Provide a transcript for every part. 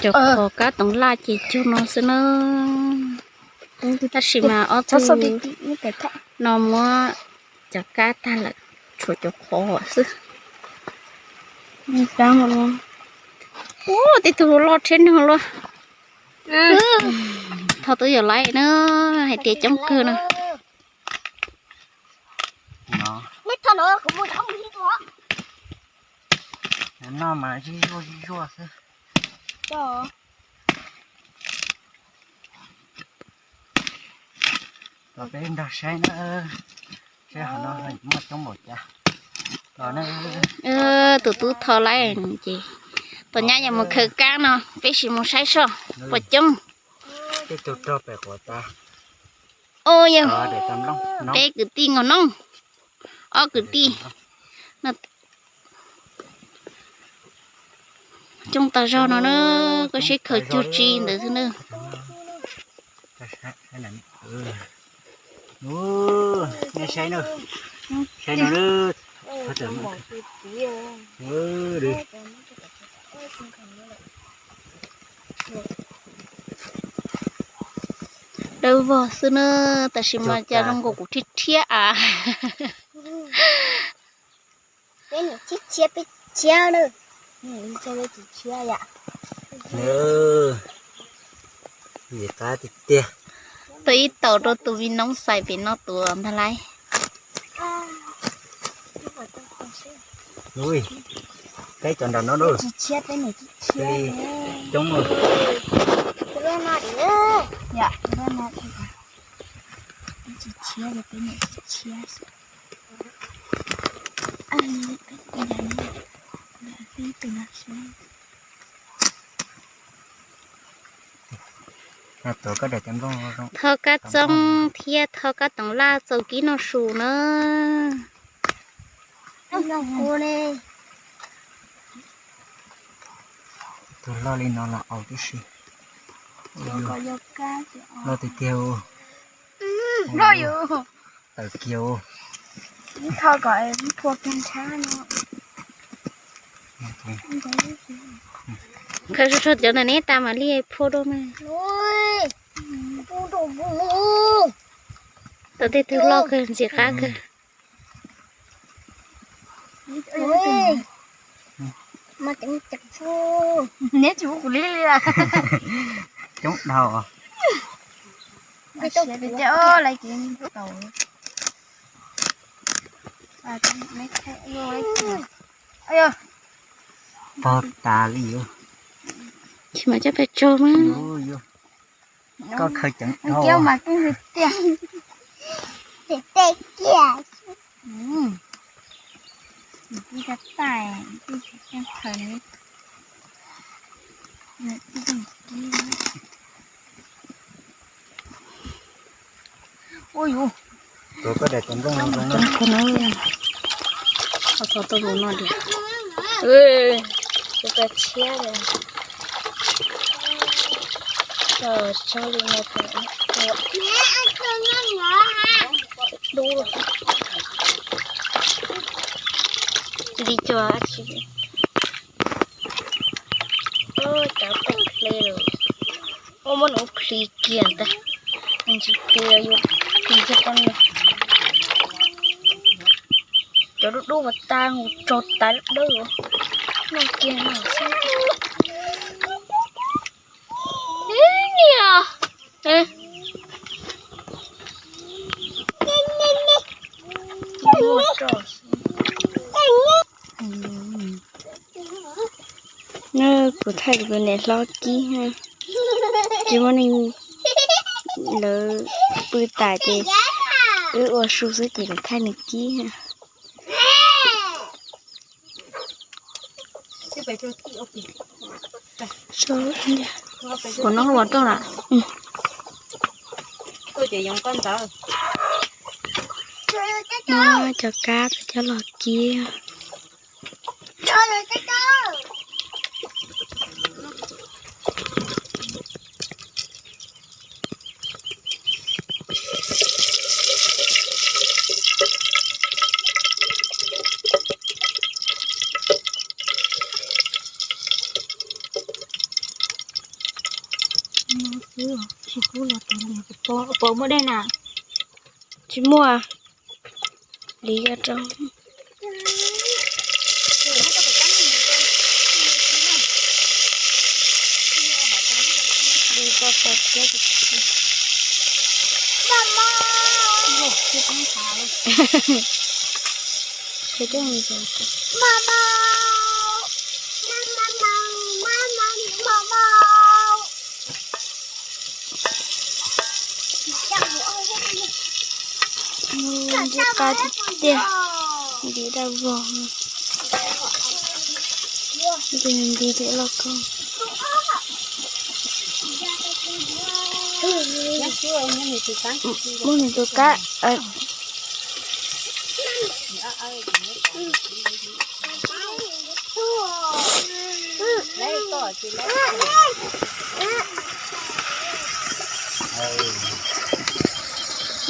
Cov qhov kab toov laj ces cog no xwb na. Tab sis mas ob tug no muab cov kab tag lawm, tshuav cov qhov xwb. Ua tej tug loj thiab neeg luaj. Thaum twb yuav laib na, hais tias coob kawg na. Noj mas zij zuaj zij zuaj xwb. Los peb nrog saib na, saib hauv no muaj coob npaum cas. Tus tub tho laib ces tom nyab yuav mus khaws kab no, peb sim mus saib soj puas coob. Tej tug rog pem quav tas. Ua yog peb kwv tij nkaus no, ob kwv tij. Coob tas zog no na, koj seb khaws cug tsi ntawd xwb na. Nej saib, saib no, dawb vog xwb na, tab sis mas cas zoo nkaus kuv thiab thiab as. Peb niam tshiab tshiab peb tshiab na. Qab tiag tiag. Tau ib taum rau tus me noob xais pem no tuav ntag lauj. Peb cov nram no, coob. Thov kab txoob thiab thov kab toov laj txaus kib noj su na. Tus loj li no los aus tib si. Loj tiag tiag. Tawm kiag. Khaws tsuag tsuag cov ntawm neb tas mam li phua dua mas. Tau tej tug loj kawg ntxim qab kawg. Neb tsis pub kuv li li. Coob dhau. Pog tas li. Tsis mas coj pes tsawg mas. Koj khaws ceev dhau. Ua yus, tuav koj daim tawv nplooj no. Qhov tod tuaj mus no diam. Tus tawv tshiab li. Tso li no tus tua dub. Li cua tsis, cov pem hle lawm. Ua muab nws plhis kiag ntag, nws tsis plis yuav plis kiag rau nws. Cov dub dub mas tag nkaus, tsau tas dawb, noj kiag no xwb. Ib niag, kuv thaij kuv tus niam hlob kib, ces muaj neeg lawv pw tas ces wb ua su xwb ces kuv thaij nws kib. Kuv noj ua rau lawm. Muab cov kab peb coj los kib. Tsis pub los rau li, pom muaj dej na. Tsis muaj. Li rau. Nti qa tiag tiag, nti daj vog, nti nti thiab lauj kaub. Muab nws tus kab.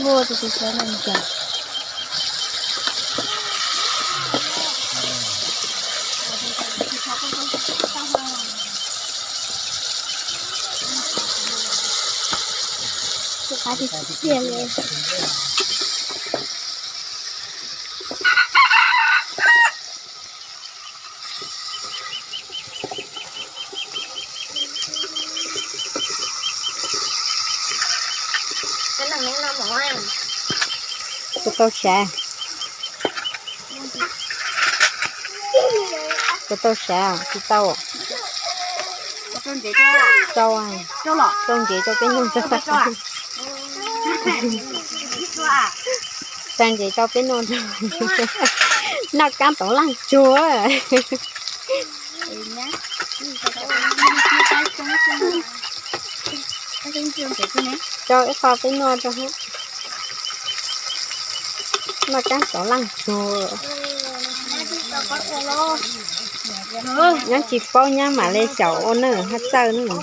Muaj tus txiv xyov no ncaws. Tus qab tiag tiag li. Kuv tau sav. Kuv tau sav tsis tau. Tau, tau ntsev rau peb noj. Tau ntsev rau peb noj. Noj kab toov laj tsuag. Rau ib qho peb noj rau. Noj kab toov laj tsuag. Nyob tsis paub nyab mam li xyaum ua neej haj txawj ne.